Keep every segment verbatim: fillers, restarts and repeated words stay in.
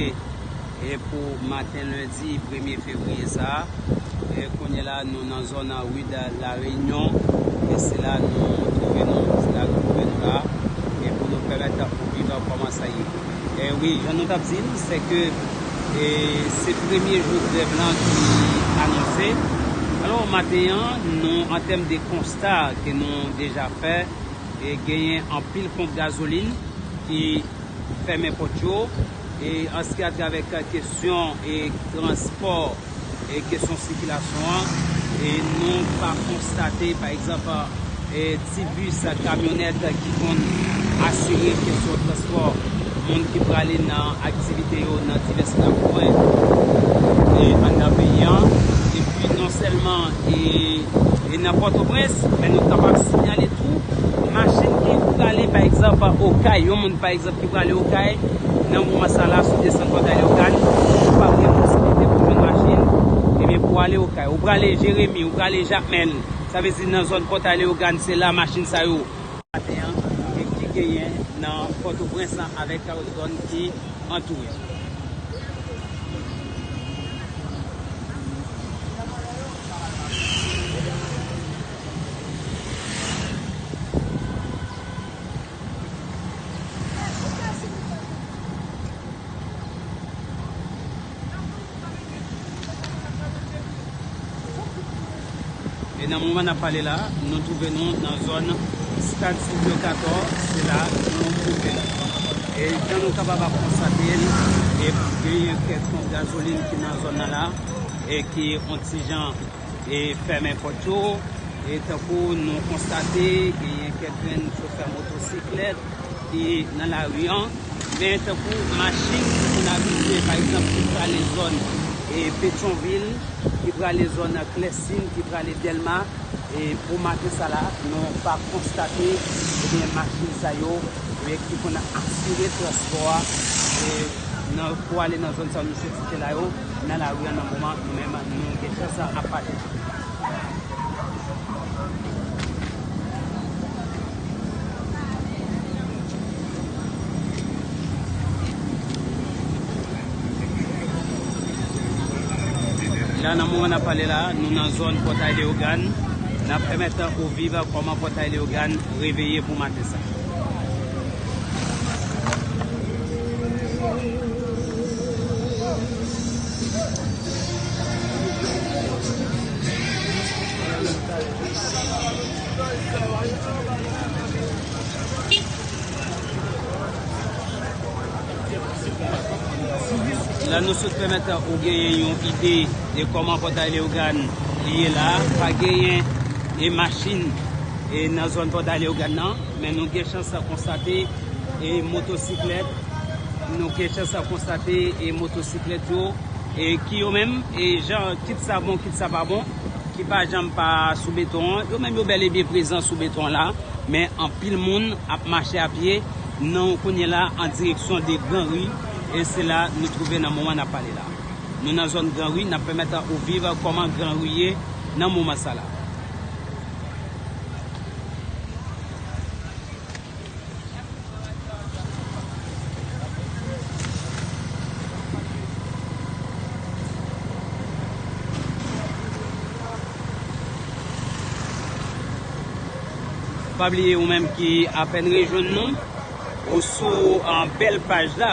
E pou maten lendi premye fevriye sa a, e kounye la nou nan zòn Rue de la Réunion, e se la nou twouve nou, se la nou twouve nou la, e pou nou pèmèt ou viv kòman sa ye. E wi, jan nou t ap di l, se ke, e, se premye jou grèv lan ki anonse. Alò, maten an, nou, an tèm de konsta ke nou deja fè, e genyen anpil ponp gazolin ki fèmen pòt yo. E an se ki atravè kesyon e transpò e kesyon sikilasyon an, e nou pa konstate, pa egzanp, e ti bis, kamyonèt ki konn asire kesyon transpò moun ki prale nan aktivite yo nan divès rakwen e anndan peyi an. Epi non sèlman e, e nan Pòtoprens, men nou kapab siyale tou machin ki prale, pa egzanp, Okay, yon moun, pa egzanp, ki prale Okay, nan moman sa la, si w desann Pòtay Leyogàn, ou p ap gen posiblite pou jwenn machin, ebyen, pou ale Okay. Ou prale Jeremi, ou prale Jakmèl, sa vle di nan zòn Pòtay Leyogàn, se la machin sa yo maten an, e ki genyen nan Pòtoprens lan avèk zòn ki antoure. E nan moman n ap pale la, nou twouve nou nan zòn Stad Silvyo Katò, se la nou twouve nou. E jan nou kapab ap konstate l, e genyen kèk ponp gazolin ki nan zòn nan la, e ki yon ti jan e fèmen pòt yo. E tankou nou konstate, genyen kèk grenn chofè motosiklèt ki nan lari an. Men tankou machin ki konn abitye, pa egzanp, ki prale zòn, e, Petyonvil, ki prale zòn Klèsin, ki prale Dèlma, e pou maten sa la, nou pa konstate, ebyen, machin sa yo, e, ki konn asire transpò a, e, nan, pou ale nan zòn sa misye site la yo, nan lari an nan moman, nou menm, nou gen chans ap pale. La, nan moman n ap pale la, nou nan zòn Pòtay Leyogàn. N ap pèmèt ou viv kòman Pòtay Leyogàn reveye pou maten sa. La nou sot pèmèt ou genyen yon ide de kòman Pòtay Leyogàn li ye la. Pa genyen e machin e nan zòn Pòtay Leyogàn nan, men nou gen chans konstate e motosiklèt, nou gen chans konstate e motosiklèt yo, e ki yo menm, e jan, kit sa bon, kit sa pa bon, ki pa janm pa sou beton an, yo menm yo bèl e byen prezan sou beton an la, men anpil moun ap mache a pye nan kounye la an direksyon de Gran Ri, e se la nou twouve nan moman n ap pale la. Nou nan zòn Gran Ri, n ap pèmèt ou viv kòman Gran Ri ye nan moman sa la. Pa bliye ou menm ki apèn rejwenn nou, ou sou, ah, bèl paj la.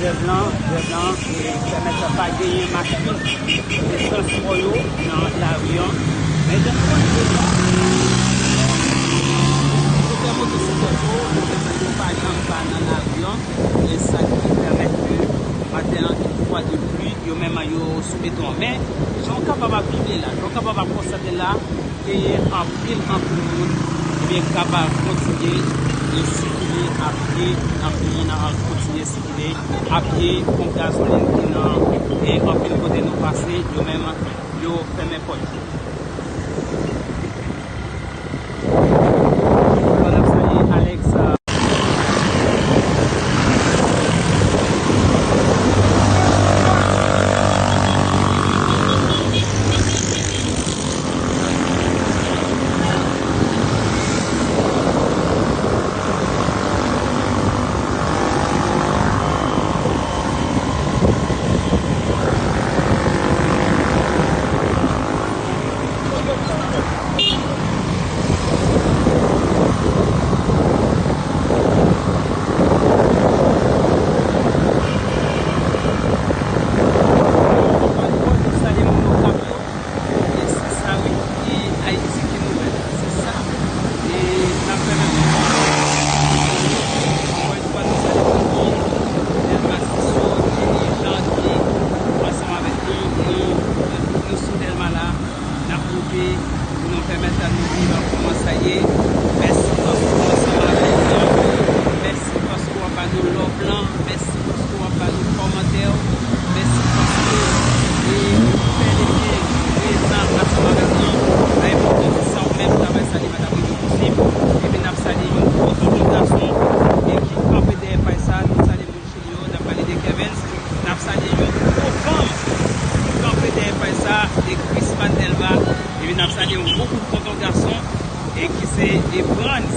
Grèv lan, grèv lan, e, pèmèt pa genyen machin e transpò yo nan lari an. Men jan nou konn di, chofè motosiklèt yo, yo pa janm pa nan lari an. E sa ki pèmèt ke maten an, yon fwa de pli, yo menm yo sou beton an. Men, jan w kapab ap gade la, jan w kapab ap konstate la, genyen anpil, anpil moun, ebyen, k ap kontinye e sikile a pye, anpil moun ap kontinye sikile a pye, ponp gazolin ki nan, e anpil kote nou pase, yo menm, yo fèmen pòt yo. Alò, n ap salye Alex. E se sa, wi. E Ayiti ki nouvèl, se sa. E n ap fè menm jan. Ankò yon fwa, nou salye tout moun. Dèlma Tissot, Dirijan ki ansanm avèk nou, nou, nou sou Dèlma la. N ap monte pou nou pèmèt nou viv kòman sa ye. Mèsi paske w ansanm avèk nou. Mèsi paske w ap ba nou love lan. Mèsi paske w ap ba nou kòmantè w. Mèsi paske, e, ou bèl e byen prezan ansanm avèk nou. Nan enpòtans sa ou menm, travay sa li pa t ap rive posib. Epi n ap salye yon gwo tonton gason, e, ki kanpe dèyè paj sa. Nou salye moun Chili yo, n ap pale de Kevens. N ap salye yon gwo fanm ki kanpe dèyè paj sa, e Chrisman Delva. Epi n ap salye yon gwo kout tonton gason, e ki se, e Frantz,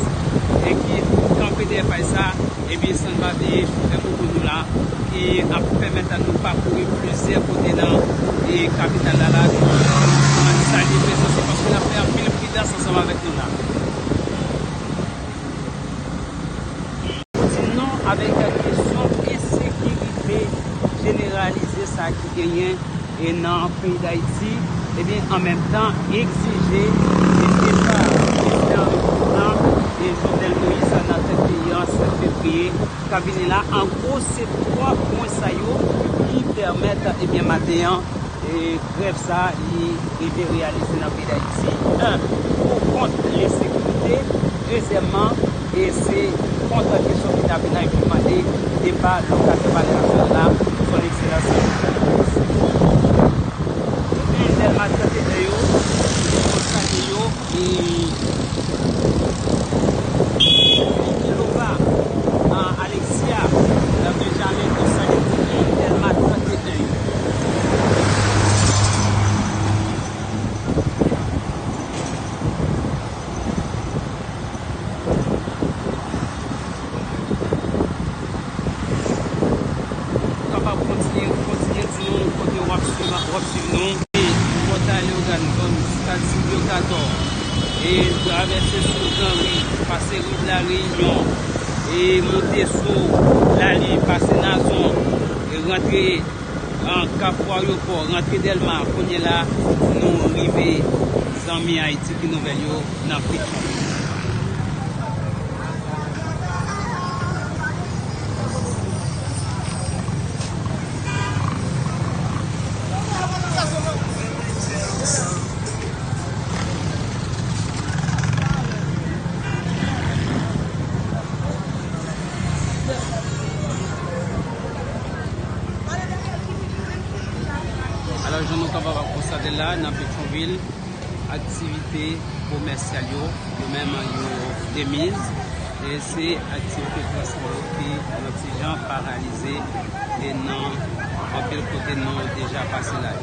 e ki kanpe dèyè paj sa. Epi san n pa bliye chofè boubou nou la, ki ap pèmèt a nou pakouri plizyè kote nan, e kapital la la. N ap salye prezans li paske l ap fè anpil pridans ansanm avèk nou la. Kontinyon avèk kesyon ensekirite jeneralize sa ki genyen, e, nan peyi Dayiti, ebyen, an menm tan, egzije, e, depa prezidan Ariel Henry lan, e, Jovenel Moïse nan tèt peyi an, sèt fevriye k ap vini la. An gwo, se twa pwen sa yo ki pèmèt, ebyen, maten an, e grèv sa, li rive reyalize nan peyi Dayiti. En, pou kont ensekirite. Dezyèmman, e se kont kesyon ki ta vin nan, epi mande depa lokatè palè nasyonal la, Son Egzelans Jovenel Moïse. Tout moun Dèlma trannde de yo, nou salye yo, e Lova, a, Alexia, Benjamin, nou salye tout moun Dèlma trannde de yo. Kapab kontinye, kontinye di nou kote w ap swiv, w ap swiv nou. E Pòtay Leyogàn, zòn Stad Silvyo Katò, e travèse sou Granri, pase ri de la Reyinyon, e monte sou Lali, pase Nazon, e rantre an Kafou Ayewopò, rantre Dèlma, kounye la, nou rive zanmi Ayiti ki nouvèl yo nan Petyonvil. Alò, jan nou kapab ap konstate la, nan Petyonvil, aktivite komèsyal yo, yo menm yo demize, e se aktivite transpò yo ki yon ti jan paralize, e nan anpil kote nou deja pase la.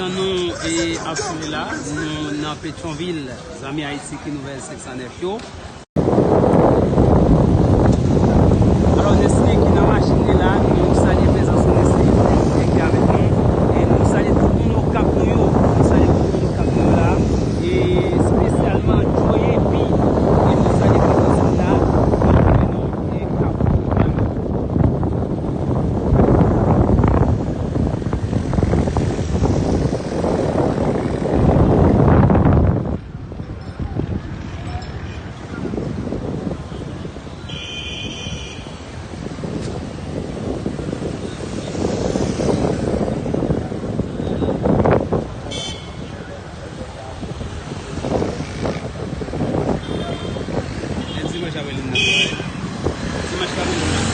Nou e ap swiv la, nou nan Petyonvil, zanmi Ayiti ki Nouvèl senk san nèf yo. Alò, Nestlé ki nan machin li la, nou salye prezans Nestlé ki avèk nou. E nou salye tout moun Okap nou yo. Nou salye tout moun Okap nou yo la. E espesyalman Joye P. E nou salye prezans li la. Okap nou yo. E dimanch apre limnan. Dimanch apre limnan.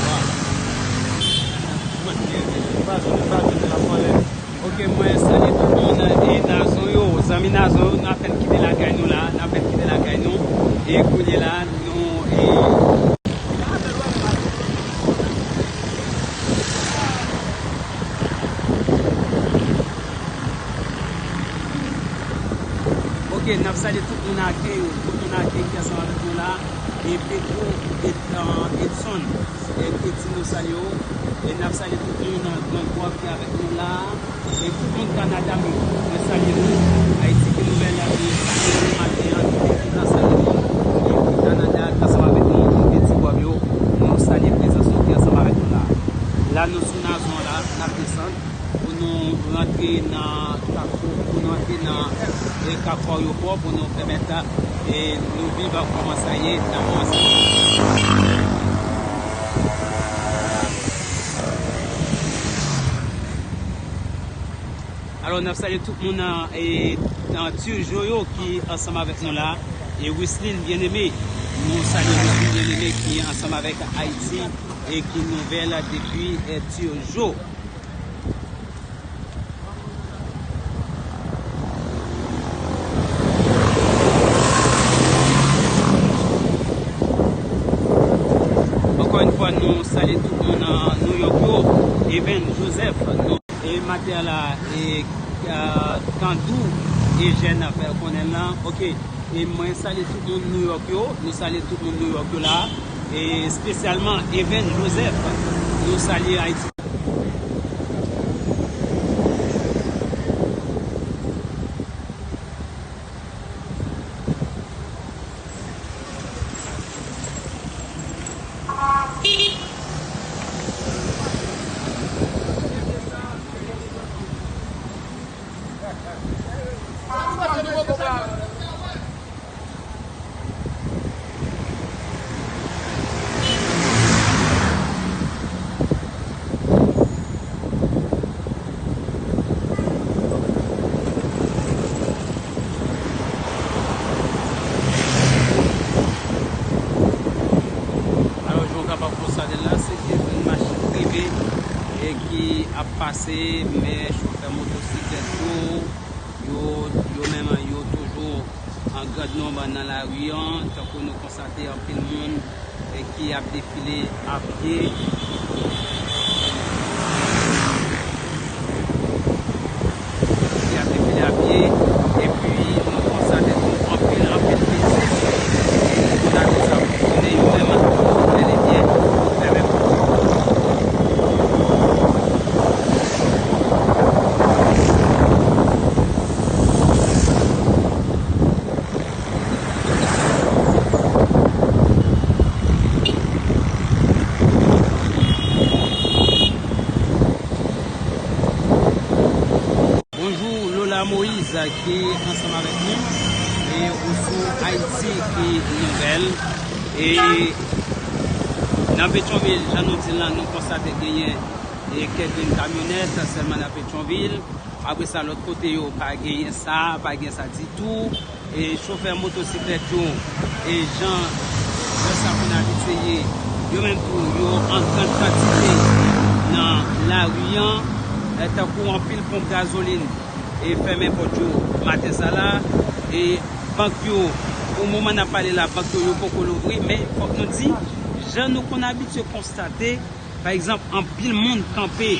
Dimanch byen, dimanch pa jwenn, pa jwenn la pwale. Ok, mwen salye tout moun e Nazon yo, zanmi Nazon yo, n ap fèk kite lakay nou la, n ap fèk kite lakay nou. E kounye la, nou e Ok, n ap salye tout moun Akèy, tout moun Akèy ki ansanm avèk nou la, e Pedro, e, e, Edson, e Keti, nou salye w, e n ap salye tout moun nan Gran Gwav ki avèk nou la, e tout moun Kanada, mwen salye nou, Ayiti ki Nouvèl la, nou salye nou maten an, tout ekip la salye nou, e ekip Kanada ki ansanm avèk nou, tout Ti Gwav yo, nou salye prezans nou ki ansanm avèk nou la. La, nou sou Nazon la, n ap desann. Pou nou rantre nan Kafou, pou nou rantre nan, e, Kafou Ayewopò, pou nou pèmèt, e, nou viv kòman sa ye nan moman sa. Alò, n ap salye tout moun nan, e, nan Turgeau yo ki ansanm avèk nou la. E Wislin Byeneme, nou salye Wislin Byeneme ki ansanm avèk Ayiti e ki Nouvèl depi, e, Turgeau. Ankò yon fwa, nou salye tout moun nan New York yo. Even Joseph, nou, e maten an la, e, e, Kandou, Ejèn ap fè konnen l lan. Ok. E mwen salye tout moun New York yo, nou salye tout moun New York yo la, e espesyalman Even Joseph, nou salye Ayiti. Alò, jan w kapab konstate la, se te yon machin prive e ki ap pase, men chofè motosiklèt yo, yo, yo menm, yo toujou an grand nonb nan lari an, tankou nou konstate anpil moun, e, ki ap defile a pye, ki ap defile a pye, epi nou konstate tou anpil, anpil pitit, e, moun ap di sa pou tounen yo menm, bèl e byen, fèmen pòt yo. Bonjou, Lola Moïse ki ansanm avèk nou, e ou sou Ayiti ki Nouvèl. E nan Petyonvil, jan nou di l lan, nou konstate genyen, e kèk grenn kamyonèt sèlman nan Petyonvil. Apre sa, lòt kote yo, pa genyen sa, pa gen sa ditou. E chofè motosiklèt yo, e jan, jan sa konn abitye ye, yo menm tou, yo an grann kantite nan lari an, e tankou anpil ponp gazolin, e fèmen pòt yo maten sa la, e bank yo, pou moman n ap pale la, bank yo, yo poko louvri, men fòk nou di, jan nou konn abitye konstate, pa egzanp, anpil moun kanpe,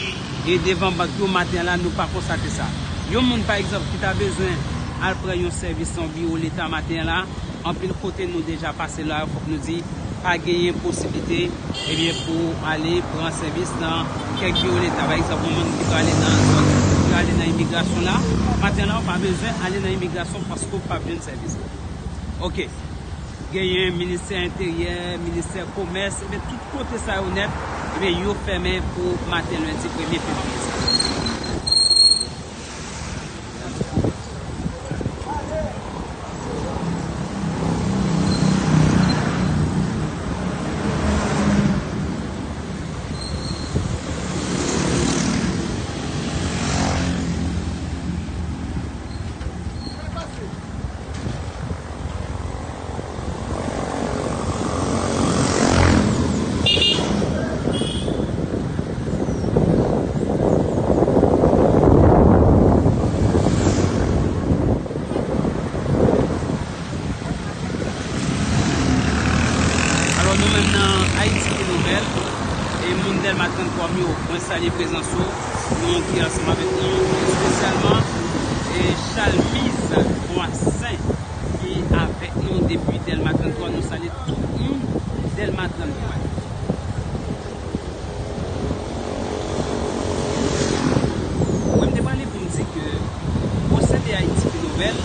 e devan bank yo maten an la, nou pa konstate sa. Yon moun, pa egzanp, ki ta bezwen al pran yon sèvis nan yon biwo leta maten an la, anpil kote nou deja pase la, fòk nou di, pa genyen posiblite, ebyen, pou w ale pran sèvis nan kèk biwo leta. Pa egzanp, yon moun ki prale nan zòn, ki prale nan imigrasyon la, maten an la, w pa bezwen ale nan imigrasyon paske w p ap jwenn sèvis la. Oke. Genyen ministè enteryè, ministè komès, ebyen, tout kote sa yo nèt, ebyen, yo fèmen pou maten lendi premye fevriye sa. Alò, nou menm nan Ayiti Ki Nouvèl, e moun Dèlma trannntwa m yo, mwen salye prezans ou. Nou ki ansanm avèk nou, espesyalman, e Chalmiz Boissaint ki avèk nou depi Dèlma trannntwa. Nou salye tout moun Dèlma trannntwa. Mwen, m te pale pou m di ke, o sen de Ayiti Ki Nouvèl,